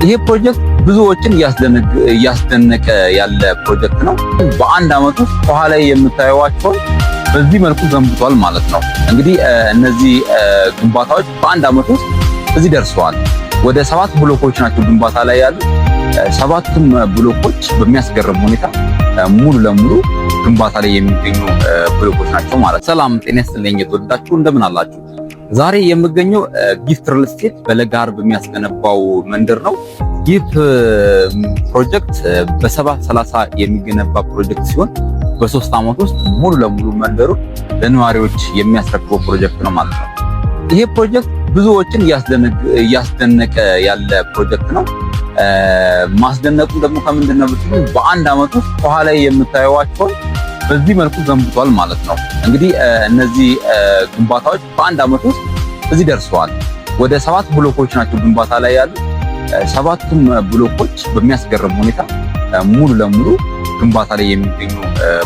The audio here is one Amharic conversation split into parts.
ይሄ ፕሮጀክት ብዙዎችን እያስደነቀ ያለ ፕሮጀክት ነው። በአንድ አመት ውስጥ ከኋላ የምታዩዋቸውን በዚህ መልኩ ገንብቷል ማለት ነው። እንግዲህ እነዚህ ግንባታዎች በአንድ አመት ውስጥ እዚህ ደርሰዋል። ወደ ሰባት ብሎኮች ናቸው ግንባታ ላይ ያሉ። ሰባቱም ብሎኮች በሚያስገርም ሁኔታ ሙሉ ለሙሉ ግንባታ ላይ የሚገኙ ብሎኮች ናቸው ማለት። ሰላም ጤና ይስጥልኝ የተወደዳችሁ፣ እንደምን አላችሁ? ዛሬ የምገኘው ጊፍት ሪል ስቴት በለገሃር በሚያስገነባው መንደር ነው። ይህ ፕሮጀክት በ70/30 የሚገነባ ፕሮጀክት ሲሆን በ3 ዓመት ውስጥ ሙሉ ለሙሉ መንደሩ ለነዋሪዎች የሚያስረክበው ፕሮጀክት ነው ማለት ነው። ይሄ ፕሮጀክት ብዙዎችን እያስደነቀ ያለ ፕሮጀክት ነው። ማስደነቁም ደግሞ ከምንድን ነው ብትሉ በአንድ ዓመት ውስጥ ከኋላ የምታዩዋቸውን በዚህ መልኩ ገንብቷል ማለት ነው። እንግዲህ እነዚህ ግንባታዎች በአንድ ዓመት ውስጥ እዚህ ደርሰዋል። ወደ ሰባት ብሎኮች ናቸው ግንባታ ላይ ያሉ። ሰባቱም ብሎኮች በሚያስገርም ሁኔታ ሙሉ ለሙሉ ግንባታ ላይ የሚገኙ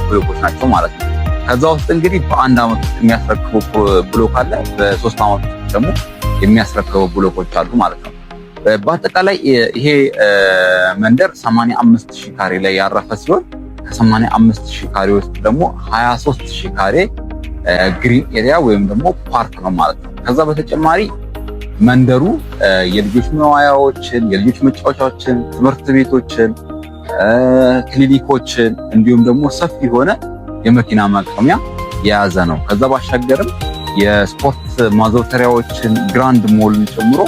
ብሎኮች ናቸው ማለት ነው። ከዛ ውስጥ እንግዲህ በአንድ ዓመት ውስጥ የሚያስረክበው ብሎክ አለ። በ3 ዓመት ውስጥ ደግሞ የሚያስረክበው ብሎኮች አሉ ማለት ነው። በአጠቃላይ ይሄ መንደር 85 ሺህ ካሬ ላይ ያረፈ ሲሆን ከ85 ሺህ ካሬ ውስጥ ደግሞ 23 ሺህ ካሬ green area ወይም ደግሞ ፓርክ ነው ማለት ነው። ከዛ በተጨማሪ መንደሩ የልጆች መዋያዎችን፣ የልጆች መጫወቻዎችን፣ ትምህርት ቤቶችን፣ ክሊኒኮችን እንዲሁም ደግሞ ሰፊ የሆነ የመኪና ማቆሚያ የያዘ ነው። ከዛ ባሻገርም የስፖርት ማዘውተሪያዎችን፣ grand mall ን ጨምሮ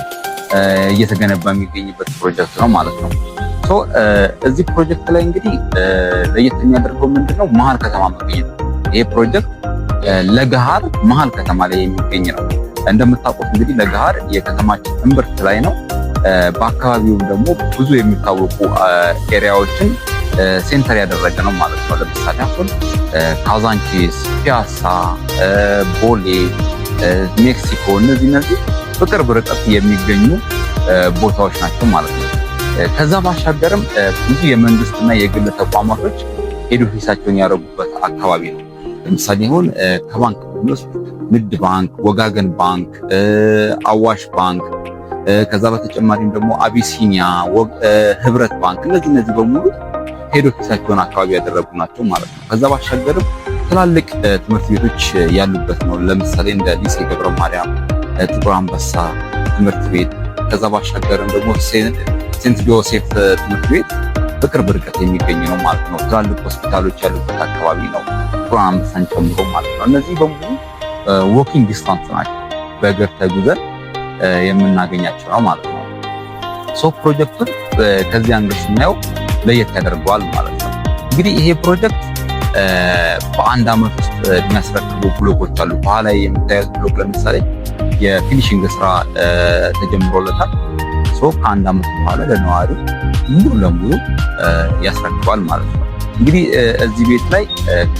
እየተገነባ የሚገኝበት ፕሮጀክት ነው ማለት ነው። So እዚህ ፕሮጀክት ላይ እንግዲህ ለየት የሚያደርገው ምንድነው? መሀል ከተማ መገኘት። ይሄ ፕሮጀክት ለገሃር መሀል ከተማ ላይ የሚገኝ ነው። እንደምታውቁት እንግዲህ ለገሃር የከተማችን እምብርት ላይ ነው። በአካባቢውም ደግሞ ብዙ የሚታወቁ area ዎችን center ያደረገ ነው ማለት ነው። ለምሳሌ አሁን ካዛንቺስ፣ ፒያሳ፣ ቦሌ፣ ሜክሲኮ እነዚህ በቅርብ ርቀት የሚገኙ ቦታዎች ናቸው ማለት ነው። ከዛ ባሻገርም ብዙ የመንግስትና የግል ተቋማቶች head office ኣቸውን ያደረጉበት አካባቢ ነው። ለምሳሌ አሁን ከባንክ ብንወስድ ንግድ ባንክ፣ ወጋገን ባንክ፣ አዋሽ ባንክ፣ ከዛ በተጨማሪም ደግሞ አቢሲኒያ፣ ህብረት ባንክ እነዚህ በሙሉ head office ኣቸውን አካባቢ ያደረጉ ናቸው ማለት ነው። ከዛ ባሻገርም ትላልቅ ትምህርት ቤቶች ያሉበት ነው። ለምሳሌ እንደ ሊሴ ገብረ ማርያም፣ ጥቁር አንበሳ ትምህርት ቤት፣ ከዛ ባሻገርም ደግሞ ሴንት ጆሴፍ ትምህርት ቤት በቅርብ ርቀት የሚገኝ ነው ማለት ነው። ትላልቅ ሆስፒታሎች ያሉበት አካባቢ ነው፣ ጥቁር አንበሳን ጨምሮ ማለት ነው። እነዚህ በሙሉ walking distance ናቸው፣ በእግር ተጉዘን የምናገኛቸው ነው ማለት ነው። So ፕሮጀክቱን ከዚህ angle ስናየው ለየት ያደርገዋል ማለት ነው። እንግዲህ ይሄ ፕሮጀክት በአንድ ዓመት ውስጥ የሚያስረክቡ ብሎኮች አሉ። በኋላ የምታዩት ብሎክ ለምሳሌ የ finishing ስራ ተጀምሮለታል። So ከአንድ ዓመት በኋላ ለነዋሪው ሙሉ ለሙሉ ያስረክባል ማለት ነው። እንግዲህ እዚህ ቤት ላይ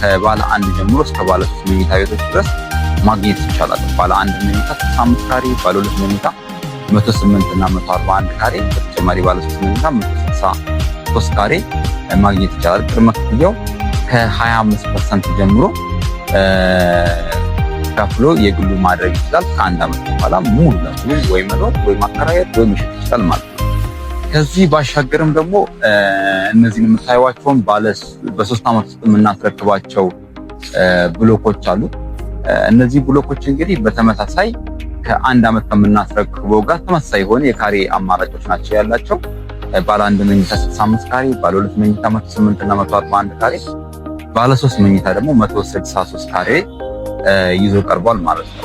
ከባለ አንድ ጀምሮ እስከ ባለ ሶስት መኝታ ቤቶች ድረስ ማግኘት ይቻላል። ባለ አንድ መኝታ 65 ካሬ፣ ባለ ሁለት መኝታ 108 እና 141 ካሬ፣ በተጨማሪ ባለ ሶስት መኝታ 163 ካሬ ማግኘት ይቻላል። ቅድመ ክፍያው ከ25% ጀምሮ ከፍሎ የግሉ ማድረግ ይችላል። ከአንድ ዓመት በኋላ ሙሉ ለሙሉ ወይ መኖር ወይ ማከራየት ወይ መሸጥ ይችላል ማለት ነው። ከዚህ ባሻገርም ደግሞ እነዚህን የምታዩዋቸውን ባለ በ3 ዓመት ውስጥ የምናስረክባቸው ብሎኮች አሉ። እነዚህ ብሎኮች እንግዲህ በተመሳሳይ ከአንድ ዓመት ከምናስረክበው ጋር ተመሳሳይ የሆነ የካሬ አማራጮች ናቸው ያላቸው። ባለ አንድ መኝታ 65 ካሬ፣ ባለ ሁለት መኝታ 108 እና 141 ካሬ፣ ባለ ሶስት መኝታ ደግሞ 163 ካሬ ይዞ ቀርቧል ማለት ነው።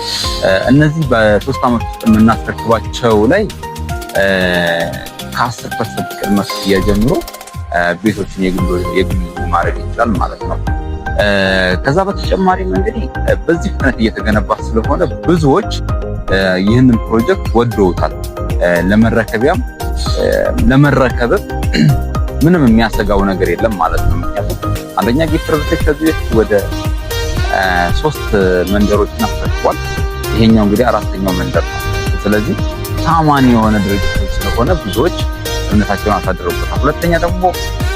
እነዚህ በ3 ዓመት ውስጥ የምናስረክባቸው ላይ ከ10% ቅድመ ክፍያ ጀምሮ ቤቶችን የግሉ ማድረግ ይችላል ማለት ነው። ከዛ በተጨማሪም እንግዲህ በዚህ ፍጥነት እየተገነባ ስለሆነ ብዙዎች ይህንን ፕሮጀክት ወደውታል። ለመረከቢያም ለመረከብም ምንም የሚያሰጋው ነገር የለም ማለት ነው። ምክንያቱም አንደኛ ጊፍት ሪል ስቴት ከዚህ በፊት ወደ ሶስት መንደሮችን አስረክቧል። ይሄኛው እንግዲህ አራተኛው መንደር ነው። ስለዚህ ታማኝ የሆነ ድርጅት ስለሆነ ብዙዎች እምነታቸውን አሳድረውበታል። ሁለተኛ ደግሞ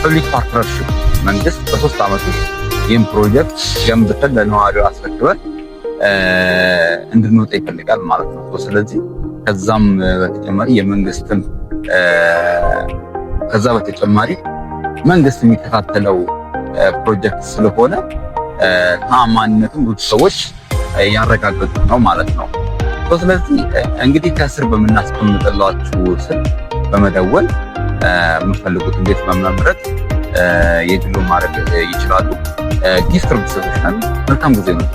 public partnership፣ መንግስት በ3 ዓመት ውስጥ ይህን ፕሮጀክት ገንብተን ለነዋሪው አስረክበን እንድንወጣ ይፈልጋል ማለት ነው። ስለዚህ ከዛም በተጨማሪ የመንግስትም ከዛ በተጨማሪ መንግስት የሚከታተለው ፕሮጀክት ስለሆነ ተአማኒነቱን ብዙ ሰዎች ያረጋገጡት ነው ማለት ነው። ስለዚህ እንግዲህ ከስር በምናስቀምጥላችሁ ስልክ በመደወል የምትፈልጉትን ቤት በመምረጥ የግሎ ማድረግ ይችላሉ። ጊፍት ሪል ስቴቶች ነን። መልካም ጊዜ ነው።